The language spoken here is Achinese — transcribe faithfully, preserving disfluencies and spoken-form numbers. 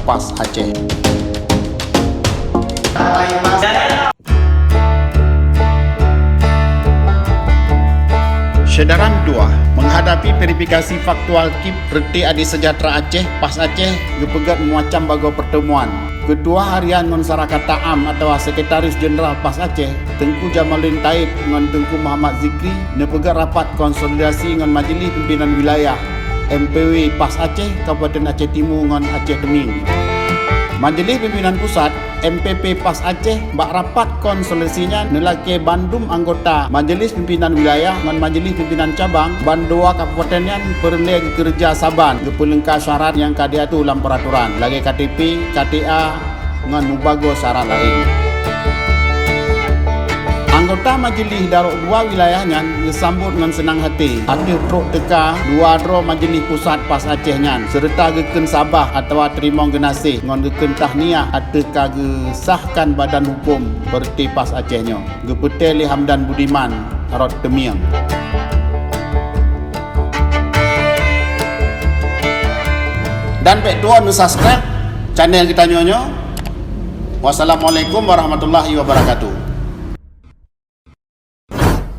PAS Aceh. Syedara meutuah, menghadapi verifikasi faktual kip Reutée Adil Sejahtera Aceh, PAS Aceh, geupeugét meucam bagoe peurteumuan. Keutua Harian ngon Sarakata Am atawa Sekretaris Jeneral PAS Aceh, Teungku Jamaluddin Taib ngon Teungku Muhammad Zikri neupeugét rapat konsolidasi ngon Majeulih Pimpinan Wilayah, M P W, PAS Aceh, Kabupaten Aceh Timu ngon Aceh Teumieng. Majeulih Pimpinan Pusat, M P P, PAS Aceh, bak rapat konsolidasi nyan neulakée bandum anggota Majeulih Pimpinan Wilayah ngon Majeulih Pimpinan Cabang bandua kabupaten nyan peureulée geukeureuja saban geupeuleungka syarat nyang ka jiatur lam peuraturan, lagée K T P, K T A, ngon mubagoe syarat laén. Anggota Majeulih Daroe Dua wilayah nyan geusambot ngon seunang até ateueh trok teuka dua droe Majeulih Pusat PAS Aceh nyan, seureuta geukheun sabah atawa teurimong geunaséh ngon geukheun tahniah ateueh ka geusahkan badan huköm Reutée PAS Aceh nyoe, geupeutée lé Hamdan Budiman, rot Teumieng. Dan bék tuwoe neusubscribe channel geutanyoe nyoe. Wassalamualaikum warahmatullahi wabarakatuh.